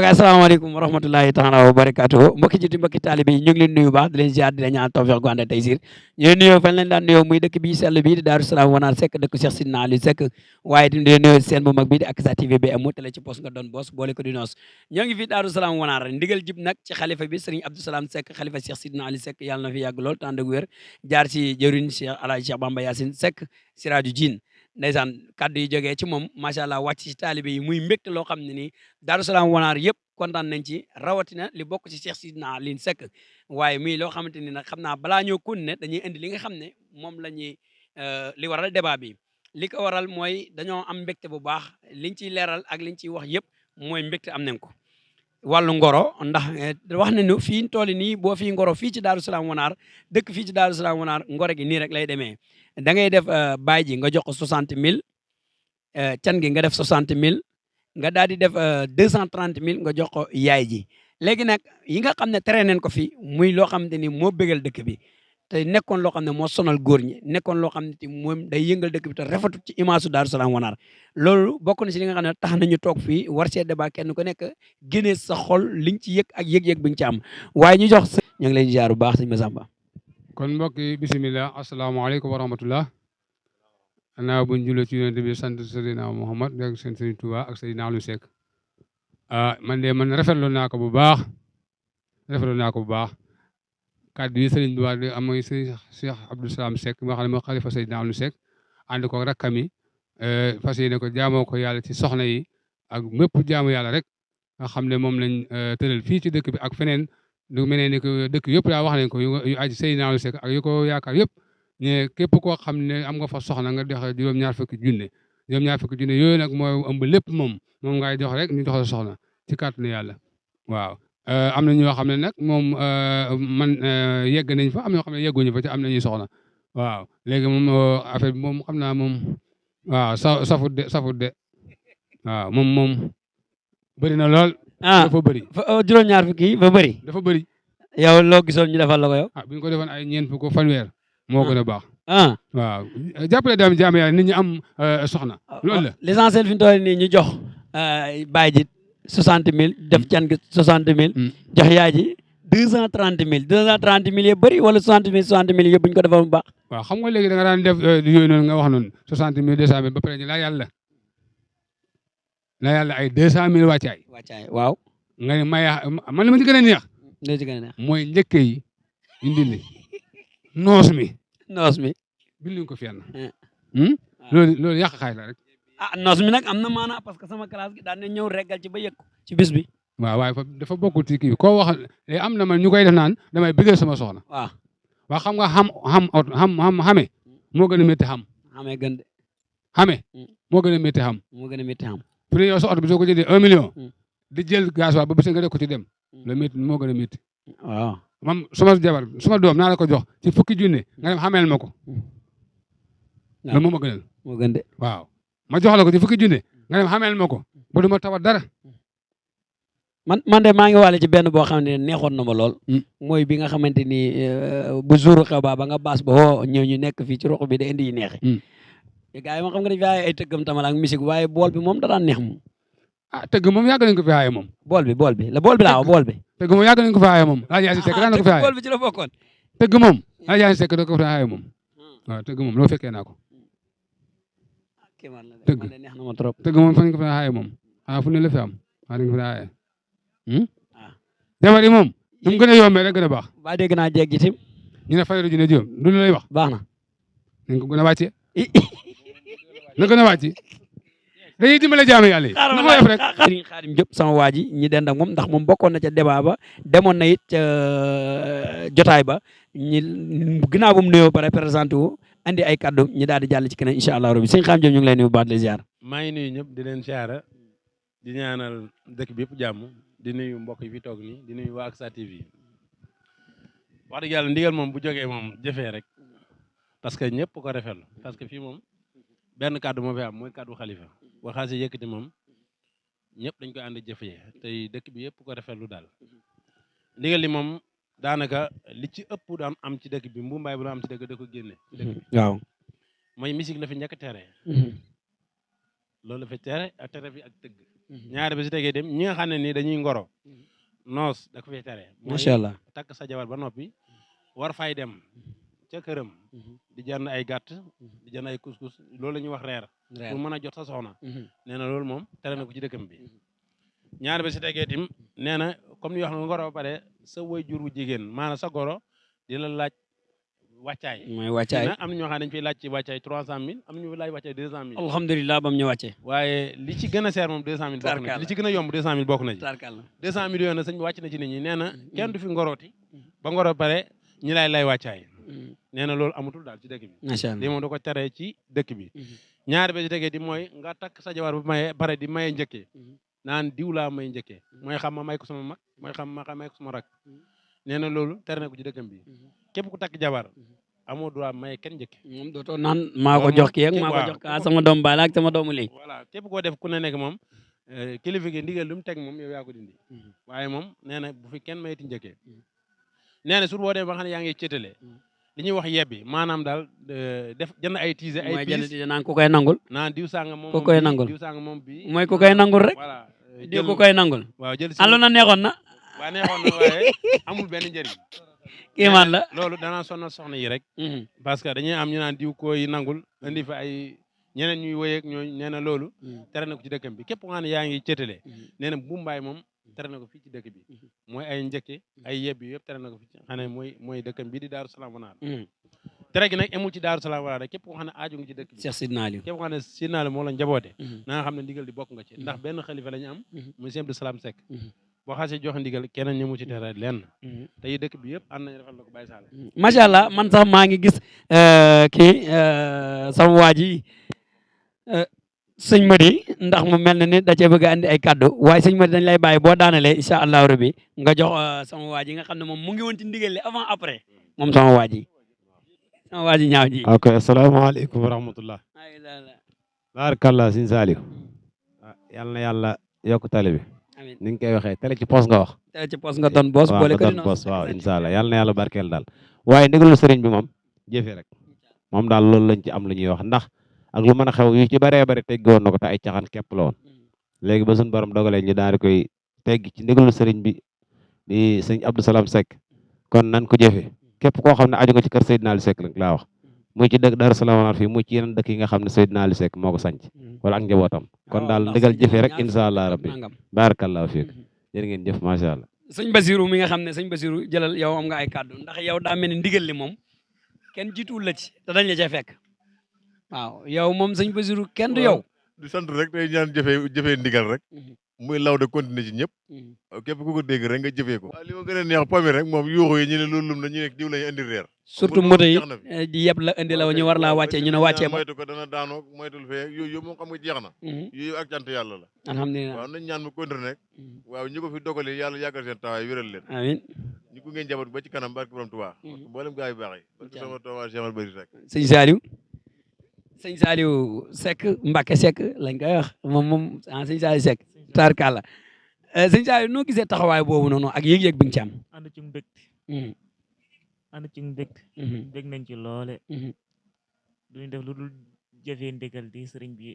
asalaamaaleykum wa rahmatulahi taala wa barakaatu mbokki jiti mbokki taalibe yi ñu ngi leen nuyu baax di leen ziar di leen ñaan tawfiq gu ànd ak taysir ñu nuyoo fan leen daan nuyoo muy dëkk bi sell bi di Daaru Salaam Wanaar Seck dëkk Cheikh Sidna Ali Seck waaye di leen nuyoo seen bu mag bi di Aksa TV bi amu tele ci post nga doon boos boole ko di noos ñoo ngi fi Daaru Salaam Wanaar ndigal jib nag ci xalifa bi Serigne Abdou Salam Seck xalifa Cheikh Sidna Ali Seck yàlla na fi yàgg lool tànd ak wér jaar ci jëriñ Cheikh Alaaji Cheikh Bamba Yacine Seck Siraju Diin ndeysaan kaddu yi jógee ci moom macha allah wàcc ci taalibe yi muy mbégte loo xam ne nii Daaru Salaam Wanaar yëpp kontaan nañ ci rawatina li bokk ci Cheikh Sidna Ali Seck waaye muy loo xamante ni nag xam naa balaa ñoo kun ne dañuy indi li nga xam ne moom la ñuy li waral débat bi li ko waral mooy dañoo am mbégte bu baax liñ ciy leeral ak liñ ciy wax yëpp mooy mbégte am nañ ko wàllu ngoro ndax wax nañu fii tool nii boo fii ngoro fii ci Daaru Salaam Wanaar dëkk fii ci Daaru Salaam Wanaar ngoro gi nii rek lay demee da ngay def baay ji nga jox ko 60 000 can gi nga def 60 000 nga daal di def 230 000 nga jox ko yaay ji léegi nag yi nga xam ne tere nañ ko fi muy loo xamante ni moo bëggal dëkk bi te nekkoon loo xam ne moo sonal góor ñi nekkoon loo xam ne moom day yëngal dëkk bi te rafetut ci image su Daaru Salaam Wanaar loolu bokk na si li nga xam ne tax nañu toog fii war see débat kenn ku nekk génnee sa xol liñ ci yëg ak yëg-yëg bi nga ci am waaye ñu jox ñu ngi leen ziar bu baax sëñ Massamba kon mbokk yi bisimilah asalaamaaleykum wa rahmatullah anaa buñ julee ci yonent bi sant Seydina Muhammad ak seen Sëriñ Tuubaa ak Seydina Aliou Seck man de man rafetlu naa ko bu baax kàddu yi Sëriñ Tuubaa di am mooy Sëriñ Cheikh Abdou Salam Seck nga xam ne moo xalifa Seydina Aliou Seck ànd ko rakkam yi fas yéene ko jaamoo ko yàlla ci soxna yi ak mépp jaamu yàlla rek nga xam ne moom lañ tëral fii ci dëkk bi ak feneen lu mel ne ni que dëkk yëpp daa wax nañ ko yu aji Seydina Aliou Seck ak yu ko yaakaar yëpp ñu képp koo xam ne am nga fa soxna nga joxe juróom-ñaar fukki junne yooyu nag mooy ëmb lépp moom ngay jox rek ñu jox la soxna ci kàttanu yàlla waaw. am na ñoo xam ne nag moom man yegg nañ fa am na ñoo xam ne yegguñu fa ci am nañuy soxna waaw léegi moom affaire bi moom xam naa moom waaw safut de waaw moom bëri na lool. dafa bëri juróom-ñaar fukki ba bëri. dafa bëri. yow loo gisoon ñu defal la ko yow. bu ñu ko defoon ay ñeent fukk fanweer. moo gën a baax. waaw jàppale daam jaam yaa nit ñi am soxna. loolu la l'essentiel fi ñu toll nii ñu jox baay ji 60 000 def can gi 60 000. jox yaay ji 230 000 230 000 yëpp bëri wala 60 000 yëpp bu ñu ko defoon bu baax. waaw xam nga léegi da nga daan def yooyu noonu nga wax noonu 60 000 200 000 ba pare ñu laa yàlla ay 200 000 wàccaay. waaw. nga ne man li ma ci gën a neex. li ci gën a neex mooy njëkk yi indi noos mi. binduñ ko fenn. loolu yàq xaay la rek. noos mi nag am na maanaa parce que sama classe gi daan na ñëw reggal ci ba yëg ko ci bis bi. waaw waaye dafa bokkul ci kii bi koo wax am na man ñu koy def naan damay bëggal sama soxna. waaw xam nga xame moo gën a métti xam. xame moo gën a métti xam. pour yow sa oto bi soo ko jëndee 1 million. di jël gasoil ba bés nga def ko ci dem. le métti moo gën a métti. waaw man suma doom naa la ko jox ci fukki junne nga dem xameel ma ko. loolu moo ma gënal. moo gën de waaw ma jox la ko ci fukki junne nga dem xameel ma ko ba du ma tawat dara. man de maa ngi waale ci benn boo xam ne neexoon na ma lool. mooy bi nga xamante ni bu jour xew ba nga baas ba woo ñëw ñu nekk fii ci roq bi da indi yi neexe. gars yi moom xam nga dañ fi ay tëggam tamal ak musique waaye bool bi moom da daan neex moom. tëgg moom yàgg nañ ko fi aaye moom. bool bi laa bool bi. tëgg moom yàgg nañ ko fi aaye moom. Alaaji Yaasin Seck daan na ko fi aaye bool bi ci la bokkoon. tëgg moom Alaaji Yaasin Seck da ko fi aaye moom. waaw tëgg moom loo fekkee naa ko. tëgg neex na ma trop. tëgg moom fañ ko fi aaye moom fu ne la fi am dañ ko fi aaye. jabar yi moom nu mu gën a yombee rek gën a baax. ba dégg naa jeeg ji tim. ñu ne fayru ji ne jiwam du lay wax. baax na. nañ ko gën a wàccee. na gën a wàcc. dañuy dimbale jaamu yàlla yi. nu ma def rek Serigne Khadim Diop sama waa ji ñi dend ak moom ndax moom bokkoon na ca débat ba demoon na it ca jotaay ba ñi ginnaaw ba mu nuyoo pare présenté wu andi ay kaddu ñi daal di jàll ci keneen incha allah rabbi Serigne Khadim Diop ñu ngi lay nuyu bu baax di ziar. maa ngi nuyu ñëpp di leen ziara di ñaanal dëkk bi yëpp jàmm di nuyu mbokk yi fi toog nii di nuyu waa Aksa TV wax dëgg yàlla ndigal moom bu jógee moom jëfee rek parce que ñëpp ko rafetlu parce que fii moom benn kaddu moo fi am mooy kaddu xalifa boo xaasee yëkkati moom ñëpp dañ koy ànd jëfee tey dëkk bi yëpp ko rafetlu daal ndigal li moom daanaka li ci ëpp daan am ci dëkk bi mbumbaay bu am ci dëkk da ko génne ci dëkk bi waaw mooy musique la fi njëkk tere loolu la fi tere ak tere fi ak tëgg ñaari ba si tegee itam ñi nga xam ne nii dañuy ngoro noos da ko fiy tere macha allah takk sa jabar ba noppi war fay dem ca këram di jënd ay gàtt di jënd ay couscous loolu la ñuy wax reer pour mën a jot sa soxna nee na loolu moom tere na ko ci dëkkam bi ñaari ba si tegee itam nee na comme ni wax nga ngoro ba pare sa waajur wu jigéen maanaam sa goro di la laaj wàccaay mooy wàccaay am na ñoo xam ne dañu fiy laaj ci wàccaay 300000 am na ñu fi laaj wàccaay 200000 alhamdulilah ba mu ñu wàccee waaye li ci gën a seer moom 200000 bokk na ci li ci gën a yomb 200000 bokk na ci tarkal 200 millions na sëñ bi wàcc na ci nit ñi nee na kenn du fi ngorooti ba ngoro pare ñi lay wàccaay nee na loolu amatul daal ci dëkk bi macha allah lii moom da ko teree ci dëkk bi ñaari ba ci tegee di mooy nga takk sa jabar bu maye pare di maye njëkkee naan diw laa may njëkkee mooy xam ma may ko sama mag mooy xam ma may ko sama rak nee na loolu tere na ko ci dëkkam bi képp ku takk jabar amoo droit maye kenn njëkkee moom dootoo naan maa ko jox kii ak maa ko jox kaa sama doom baala ak sama doomu lii voilà képp koo def ku ne nekk moom kilifa gi ndigal lu mu teg moom yow yaa ko dindi waaye moom nee na bu fi kenn mayeti njëkkee nee na sur boo demee ba nga xam ne yaa ngi cétale li ñuy wax yebbi maanaam daal def jënd ay tiise ay mooy jënd tiise naan ku koy nangul naan diw sànga moom ku koy nangul diw sànga moom bi mooy ku koy nangul rek voilà diw ku koy nangul waaw jël si allo na neexoon na waa neexoon na waaye amul benn njëriñ kiimaan la loolu danaa sonal soxna yi rek parce que dañuy am ñu naan diw koy nangul indi fa ay ñeneen ñuy wéyeeg ñooñu nee na loolu tere na ko ci dëkkam bi képp nga xam ne yaa ngi cétale nee na bumbaay moom tere na ko fii ci dëkk bi mooy ay njëkke ay yebbi yëpp tere na ko fi xam ne mooy dëkkam bi di Daaru Salaam Wanaar tere gi nag emul ci Daaru Salaam Wanaar rek képp koo xam ne aaju nga ci dëkk bi Cheikh Sidna Aliou képp koo xam ne Sidna Aliou moo la njaboote na nga xam ne ndigal di bokk nga ci ndax benn xalifa la ñu am muy Sëñ Abdou Salam Seck boo xasee joxe ndigal keneen ñëmu ci tere lenn te yi dëkk bi yëpp ànd nañu defal la ko Baye Sall macha allah man sax maa ngi gis kii sama waa ji sëñ Madi ndax mu mel na ni da cee bëgg a andi ay kaddu waaye sëñ Madi dañ lay bàyyi boo daanalee incha allahu rabbi nga jox sama waa ji nga xam ne moom mu ngi woon ci ndigal li avant après moom sama waa ji ñaaw ji ok asalaamaaleykum wa rahmatullah baarakallah sëñ Saliou yal na yàlla yokk tali bi amiin ni nga koy waxee tele ci poos nga wax tele ci poos nga doon boos boole ko doon boos waaw incha allah yal na yàlla barkeel daal waaye ndigalu sëriñ bi moom jëfee rek moom daal loolu lañ ci am lu ñuy wax ndax ak lu mën a xew yu ci bëree bëri teggi woon na ko te ay caxan képp la woon léegi ba suñu borom dogalee ñu daal di koy teggi ci ndigalu sëriñ bi di sëñ Abdou Salam Seck kon nan ko jëfee képp koo xam ne aju nga ci kër Seydina Aliou Seck nag laa wax muy ci dëkk Daaru Salaam Wanaar fii muy ci yeneen dëkk yi nga xam ne Seydina Aliou Seck moo ko sanc wala ak njabootam kon daal ndigal jëfee rek incha allah rabbi barakallahu fiik jërë ngeen jëf macha allah sëñ Basirou mi nga xam ne sëñ Basirou jëlal yow am nga ay kàddu ndax yow daa mel ni ndigal li moom kenn jiituwul la ci te dañ la cee fekk waaw yow moom sëñ Basirou kenn du yow di sant rek tey ñaan jëfee ndigal rek muy law de continuer ci ñëpp képp ku ko dégg rek nga jëfee ko li ma gën a neex pomi rek moom yuuxu yi ñu ne loolu lum na ñu nekk diw lañu indi reer surtout moto yi di yeb la indi la ñu war laa wàccee ñu ne wàccee ba moytu ko dana daanoo moytul fee yooyu moom xam nga jeex na yooyu ak cant yàlla la alhamdulilah waaw nañ ñaan mu continuer rek waaw ñu ko fi dogalee yàlla yàggal seen tawaay wéral leen amiin ñu ko ngeen jabat ba ci kanam barke borom Tuubaa mboolem gaa yu baax yi parce que sama Tuubaa Cheikh Bari rek sëñ Saliou Seck Mbacke Seck lañ koy wax moom sëñ Saliou Seck tarkalla sëñ Saliou noo gisee taxawaay boobu noonu ak yëg-yëg bi nga ci am ànd ci mbégte ànd ci mbégte bég nañ ci loole duñu def lu dul jëfee ndigal di sëriñ bi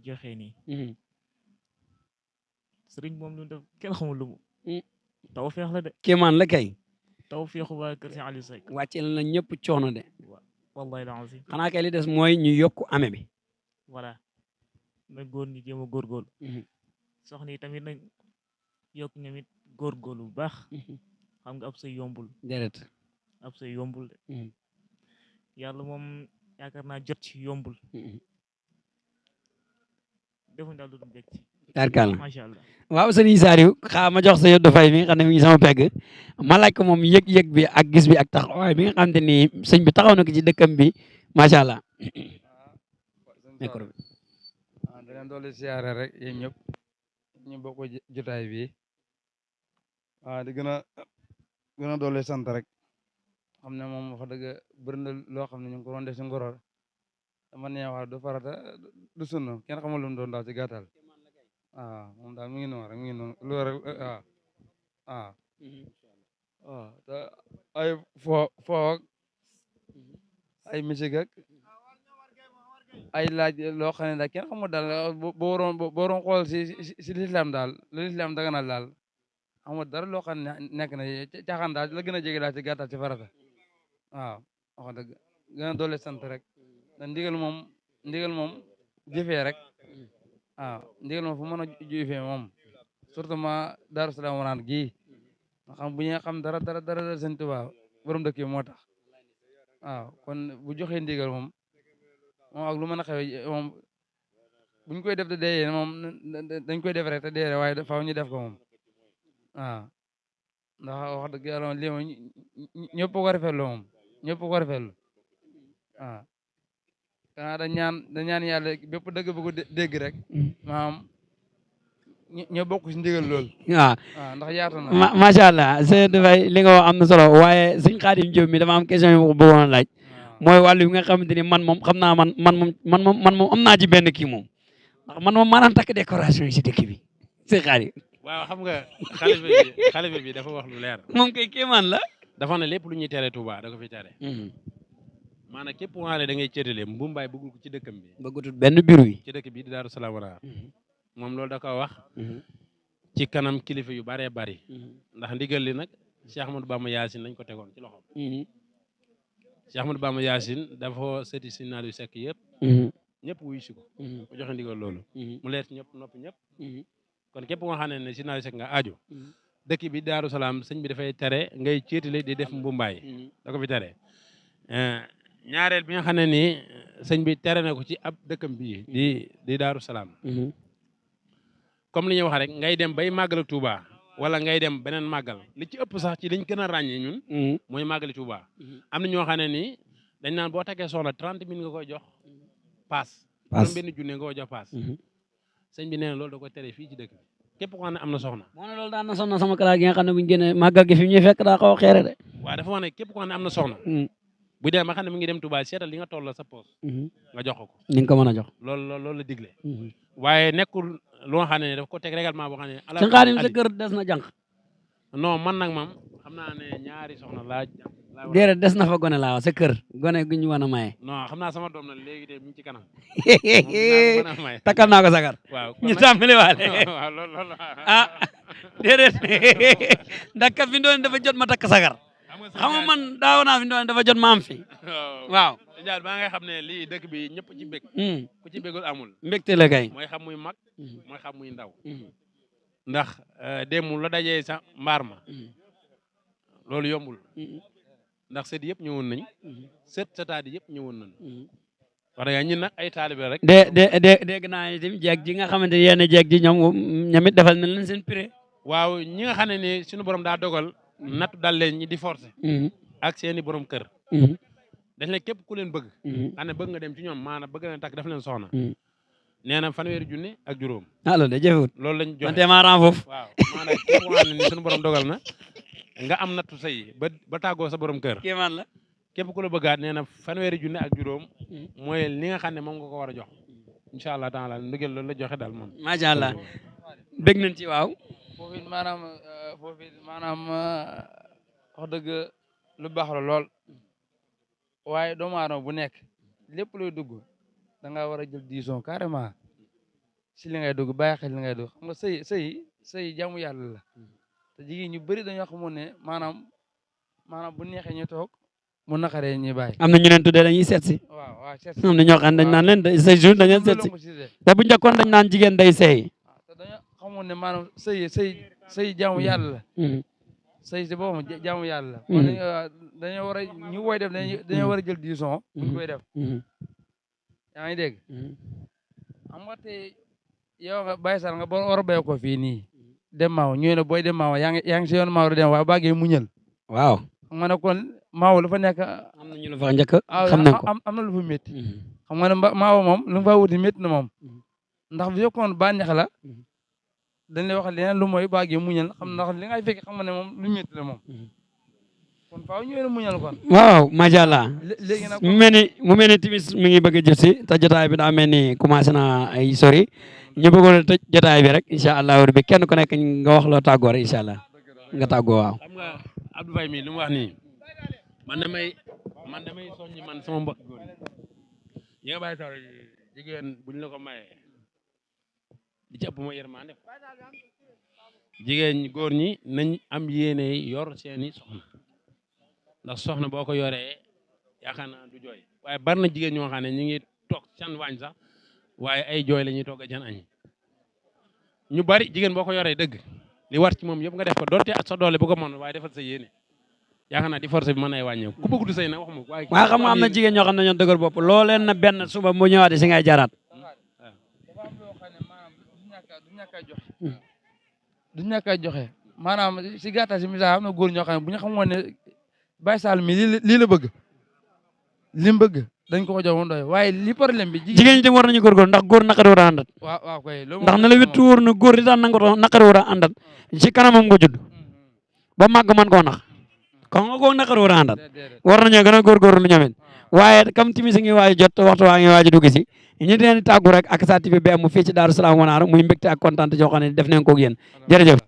joxe nii sëriñ moom lu def kenn xamul lu mu taw feex la de kéemaan la kay taw feexu waa kër si Aliou Seck wàcceel na ñëpp coono de wallahi la asi xanaa kay li des mooy ñu yokku ame bi voilà na góor ñi jéem a góorgóorlu soxna yi tamit nag yokk ñoom it góorgóorlu bu baax xam nga ab say yombul déedéet ab say yombul de yàlla moom yaakaar naa jot ci yombul defuñ daal du dul bég ci tarkalla macha allah waaw sëñ Saliou xaa ma jox sa yëddu fay mi nga xam ne mi ngi sama pegg ma laaj ko moom yëg-yëg bi ak gis bi ak taxawaay bi nga xam te ni sëñ bi taxaw na ko ci dëkkam bi macha allah micro bi da leen doole siyaare rek yéen ñëpp ñu bokk jotaay bi di gën a doole sant rek xam ne moom wax dëgg bëri na loo xam ne ñu ngi ko doon def si ngoror dama neewaat du farata du sunna kenn xamul lu mu doon daal ci gàttal moom daal mi ngi noonu rek mi ngi noonu loolu rek te ay fo ak ay musique ak ay laaj loo xam ne daal kenn xamul daal boo waroon xool si lislaam daal lu lislaam daganal daal xamul dara loo xam ne nekk na caaxaan daal la gën a jege daal ci gàttal ci farata waaw wax dëgg gën a doole sant rek da ndigal moom jëfee rek waaw ndigal moom fu mën a jëfee moom surtout ma Daaru Salaam wanaan gii nga xam bu ñu xam dara Sëñ Tuubaa borom dëkk yi moo tax waaw kon bu joxee ndigal moom ak lu mën a xew moom buñ koy def te dee moom dañ koy def rek te dee waaye faaw ñu def ko moom waaw ndax wax dëgg yàlla lii moom ñëpp ko rafetlu moom ñëpp ko rafetlu waaw xanaa da ñaan yàlla bépp dëgg bu ko dégg rek maanaam ñoo bokk si ndigal lool waaw ndax yaatu na macha allah sëñ dafay li nga wax am na solo waaye sëñ Xaadim Jóob mi dama am question yu bëggoon a laaj mooy wàllu bi nga xamante ni man moom xam naa man moom am naa ci benn kii moom ndax man moom maanaam takk décoration yi si dëkk bi sëñ Xaadim waaw xam nga xalifa bi dafa wax lu leer moom kay kéemaan la dafa ne lépp lu ñuy tere Touba da ko fi tere maanaam képp ku ne da ngay céetale mbumbaay bëggul ko ci dëkkam bi bëggutul benn biru yi ci dëkk bi di Daaru Salaam wala moom loolu da ko wax ci kanam kilifa yu baree bari ndax ndigal li nag Cheikh Ahmadou Bamba Yacine lañ ko tegoon ci loxoom Cheikh Ahmadou Bamba Yacine dafa seeti si naal yu sekk yëpp ñëpp wuyu si ko mu joxe ndigal loolu mu leer ci ñëpp noppi ñëpp kon képp nga xam ne si naal yu sekk nga aajo dëkk bi Daaru Salaam sëñ bi dafay tere ngay céetale di def mbumbaay da ko fi tere ñaareel bi nga xam ne nii sëñ bi tere na ko ci ab dëkkam bii di Daaru Salaam comme li ñuy wax rek ngay dem bay màggal Touba wala ngay dem beneen màggal li ci ëpp sax ci liñ gën a ràññee ñun mooy màggali Touba am na ñoo xam ne nii dañ naan boo takkee soxna 30 000 nga koy jox paas juróom benn junne nga koy jox paas sëñ bi nee na loolu da koy tere fii ci dëkk bi képp ko xam ne am na soxna moo ne loolu daan na soxna sama kalaat gi nga xam ne buñu génnee màggal gi fi ñuy fekk daa xaw a xeere de waaw dafa wax ne képp ko xam ne am na soxna bu dee ma xam ne mu ngi dem Touba seetal li nga toll sa poos nga jox ko ni nga ko mën a jox loolu la digle waaye nekkul loo xam ne daf ko teg règlement boo xam ne sëñ Xaadim sa kër des na jànq non man nag moom xam naa ne ñaari soxna laa déedéet des na fa gone laa wax sa kër gone gu ñu wan a maye non xam naa sama doom na léegi de mi ngi ci kanam takkal naa ko sagar waaw ñu tàmbali waale waaw loolu ah déedéet ndax kat fi ndoon dafa jot ma takk sagar xam nga man daaw naa fi ndoon dafa jot ma am fi waaw jaar ba nga xam ne lii dëkk bi ñëpp ci bég ku ci bégul amul mbégte la kay mooy xam muy mag mooy xam muy ndaw ndax démb la dajee sa mbaar ma loolu yombul ndax sët yëpp ñëwoon nañ sëtaat yëpp ñëwoon nañ wax dëgg ñun nag ay taalibe rek dégg naa itam jeeg ji nga xamante ne yenn jeeg ji ñoomit defal na leen seen prix waaw ñi nga xam ne ni suñu borom daa dogal nattu dal leen ñi di forcé ak seeni borom kër dañ ne képp ku leen bëgg xam ne bëgg nga dem ci ñoom maanaam bëgg leen takk daf leen soxna nee na 1,000 junni ak juróom loolu de jëfewut loolu lañ joxe téeméer foofu waaw maanaam képp ku xam ne ni suñu borom dogal na nga am nattu sëy ba tàggoo sa borom kër kéemaan la képp ku la bëggaat nee na 1,000 junni ak juróom mooy li nga xam ne moom nga ko war a jox incha allah taala ndigal loolu la joxe daal moom macha allah bëgg nañ ci waaw foofu maanaam wax dëgg lu baax la lool waaye doomu aadama bu nekk lépp luy dugg da nga war a jël décision carrément si li ngay dugg bàyyi xel li ngay dugg xam nga sëy jaamu yàlla la te jigéen ñu bëri dañoo xamoon ne maanaam bu neexee ñu toog mu naqaree ñuy bàyyi. am na ñu leen tuddee dañuy seet si. waaw seet si am na ñoo xam ne dañ naan leen say jour dañu leen seet si te bu njëkkoon dañ naan jigéen day seey. te dañoo xamoon ne maanaam sëy jaamu yàlla la. sëy si boppam jaamu yàlla la. dañoo war a ñu koy def dañoo war a jël décision bu ñu koy def. yaa ngi dégg. xam nga tey yow nga bàyyi sal nga war a béy ko fii nii. dem maaw ñu ne booy dem maaw yaa ngi si yoon maaw di dem waaye bàggee muñal. waaw. xam nga ne kon maaw lu fa nekk. am na ñu la fa njëkk xam nañ ko am na lu fa métti. xam nga ne maaw moom lu fa wuti métti na moom. ndax bu yokkoon bànneex la. dañ lay wax leneen lu mooy bàggee muñal xam ndax li ngay fekk xam nga ne moom lu métti la moom. kon faaw ñu muñal kon. waaw macha allah. léegi nag mu mel ni timis mi ngi bëgg a jot si te jotaay bi daa mel ni commencé na ay sori ñu bëggoon a tëj jotaay bi rek incha allah bi kenn ku nekk nga wax loo tàggoo rek incha allah nga tàggoo waaw. xam nga Abdou Faye mii li mu wax nii man damay soññi man sama mbokk góor yi nga bàyyi taw jigéen buñ la ko mayee di ci ëpp mooy yërmande jigéen góor ñi nañ am yéene yor seeni soxna ndax soxna boo ko yoree yaakaar naa du jooy waaye bari na jigéen ñoo xam ne ñu ngi toog can waañ sax waaye ay jooy la ñuy toog a can añ ñu bari jigéen boo ko yoree dëgg li war ci moom yëpp nga def ko doonte sa doole bu ko mën waaye defal sa yéene yaakaar naa di force bi mën nay wàññeeku ku bëgg du sëy nag wax ma ko. waaye xam nga am na jigéen ñoo xam ne ñoo dëgër bopp loo leen na benn suba mu ñëwaat si ngay jaraat. dafa am loo xam ne maanaam du ñàkk a joxe. du ñàkk a joxe maanaam si gàttal si misaal am na góor ñoo xam ne bu ñu xamoon ne Baye Sall mi lii la bëgg li mu bëgg dañ ko jox mu doy waaye li problème bi. jigéen ñi tam war nañu góorgóorlu ndax góor naqari war a àndat. waaw koy ndax na la wittu wóor na góor di daan naqari war a àndat ci kanamam nga judd ba màgg man koo nax kon nga koo naqari war a àndat war nañoo gën a góorgóorlu ñoom it waaye comme timis ngi waaj jot waxtu waa ngi waaj dugg si ñu leen di tàggu rek ak Ak-Sa TV bi mu fii ci Daaru Salaam Wanaar muy mbégte ak kontaan joo xam ne def nañ ko ak yéen jërëjëf